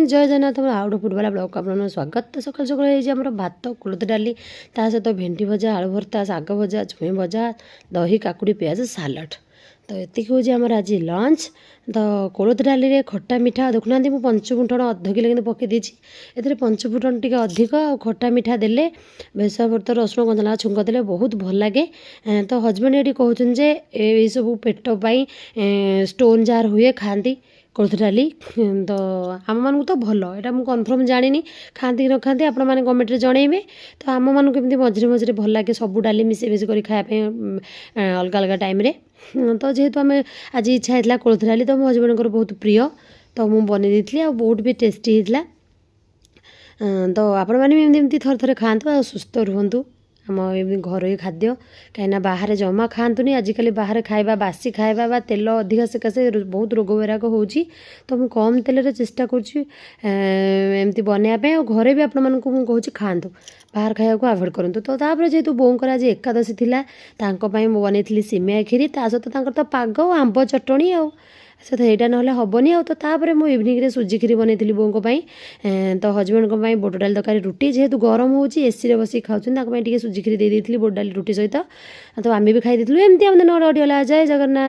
Friend, ଜୟ ଜଗନ୍ନାଥ। ଆମର ଆଉ ଗୋଟେ ଫୁଡ଼ବାଲା ବ୍ଲଗ୍କୁ ଆପଣମାନଙ୍କୁ ସ୍ୱାଗତ। ତ ସକାଳୁ ସକାଳୁ ହେଇଛି ଆମର ଭାତ, କୋଳଥ ଡାଲି, ତା ସହିତ ଭେଣ୍ଡି ଭଜା, ଆଳୁ ଭର୍ତ୍ତା, ଶାଗ ଭଜା, ଛୁଇଁ ଭଜା, ଦହି, କାକୁଡ଼ି, ପିଆଜ, ସାଲାଡ଼। ତ ଏତିକି ହେଉଛି ଆମର ଆଜି ଲଞ୍ଚ। ତ କୋଳଥ ଡାଲିରେ ଖଟା ମିଠା ଦେଖୁନାହାନ୍ତି, ମୁଁ ପଞ୍ଚଫୁଟଣ ଅଧ କିଲୋ କିନ୍ତୁ ପକାଇ ଦେଇଛି। ଏଥିରେ ପଞ୍ଚଫୁଟଣ ଟିକେ ଅଧିକ ଆଉ ଖଟା ମିଠା ଦେଲେ, ଭେସୁଙ୍ଗା ପତ୍ର, ରସୁଣ, କଞ୍ଚା ଛୁଙ୍କ ଦେଲେ ବହୁତ ଭଲ ଲାଗେ। ତ ହଜବେଣ୍ଡ ଏଠି କହୁଛନ୍ତି ଯେ ଏଇସବୁ ପେଟ ପାଇଁ, ଷ୍ଟୋନ୍ ଯାହାର ହୁଏ ଖାଆନ୍ତି କୋଳଥ ଡାଲି। ତ ଆମମାନଙ୍କୁ ତ ଭଲ, ଏଇଟା ମୁଁ କନଫର୍ମ ଜାଣିନି ଖାଆନ୍ତି କି ନ ଖାଆନ୍ତି, ଆପଣମାନେ କମେଣ୍ଟରେ ଜଣେଇବେ। ତ ଆମମାନଙ୍କୁ ଏମିତି ମଝିରେ ମଝିରେ ଭଲ ଲାଗେ ସବୁ ଡାଲି ମିଶେଇ ମିଶେଇ କରି ଖାଇବା ପାଇଁ ଅଲଗା ଅଲଗା ଟାଇମ୍ରେ। ତ ଯେହେତୁ ଆମେ ଆଜି ଇଚ୍ଛା ହେଇଥିଲା କୋଳଥ ଡାଲି, ତ ମୋ ହଜବେଣ୍ଡଙ୍କର ବହୁତ ପ୍ରିୟ, ତ ମୁଁ ବନେଇ ଦେଇଥିଲି ଆଉ ବହୁତ ବି ଟେଷ୍ଟି ହେଇଥିଲା। ତ ଆପଣମାନେ ବି ଏମିତି ଏମିତି ଥରେ ଥରେ ଖାଆନ୍ତୁ ଆଉ ସୁସ୍ଥ ରୁହନ୍ତୁ। ଆମ ଏମିତି ଘରୋଇ ଖାଦ୍ୟ, କାହିଁକିନା ବାହାରେ ଜମା ଖାଆନ୍ତୁନି। ଆଜିକାଲି ବାହାରେ ଖାଇବା, ବାସି ଖାଇବା ବା ତେଲ ଅଧିକା ସେକାଶେ ବହୁତ ରୋଗ ବୈରାଗ ହେଉଛି। ତ ମୁଁ କମ୍ ତେଲରେ ଚେଷ୍ଟା କରୁଛି ଏମିତି ବନେଇବା ପାଇଁ ଆଉ ଘରେ ବି ଆପଣମାନଙ୍କୁ ମୁଁ କହୁଛି ଖାଆନ୍ତୁ, ବାହାର ଖାଇବାକୁ ଆଭଏଡ଼ କରନ୍ତୁ। ତ ତାପରେ ଯେହେତୁ ବୋଉଙ୍କର ଆଜି ଏକାଦଶୀ ଥିଲା, ତାଙ୍କ ପାଇଁ ମୁଁ ବନେଇଥିଲି ସିମେଇ କ୍ଷୀରି, ତା ସହିତ ତାଙ୍କର ତ ପାଗ ଆଉ ଆମ୍ବ ଚଟଣି, ଆଉ ସେ ତ ଏଇଟା ନହେଲେ ହେବନି। ଆଉ ତ ତାପରେ ମୁଁ ଇଭିନିଂରେ ସୁଜି କ୍ଷୀରି ବନେଇଥିଲି ବୋଉଙ୍କ ପାଇଁ। ତ ହଜବେଣ୍ଡଙ୍କ ପାଇଁ ବୁଟ ଡାଲି ତରକାରୀ ରୁଟି, ଯେହେତୁ ଗରମ ହେଉଛି, ଏସିରେ ବସିକି ଖାଉଛନ୍ତି, ତାଙ୍କ ପାଇଁ ଟିକେ ସୁଜି କ୍ଷୀରି ଦେଇ ଦେଇଥିଲି ବୁଟ ଡାଲି ରୁଟି ସହିତ। ତ ଆମେ ବି ଖାଇ ଦେଇଥିଲୁ। ଏମିତି ଆମ ଦିନ ଗଡ଼ିଗଲା। ଜୟ ଜଗନ୍ନାଥ।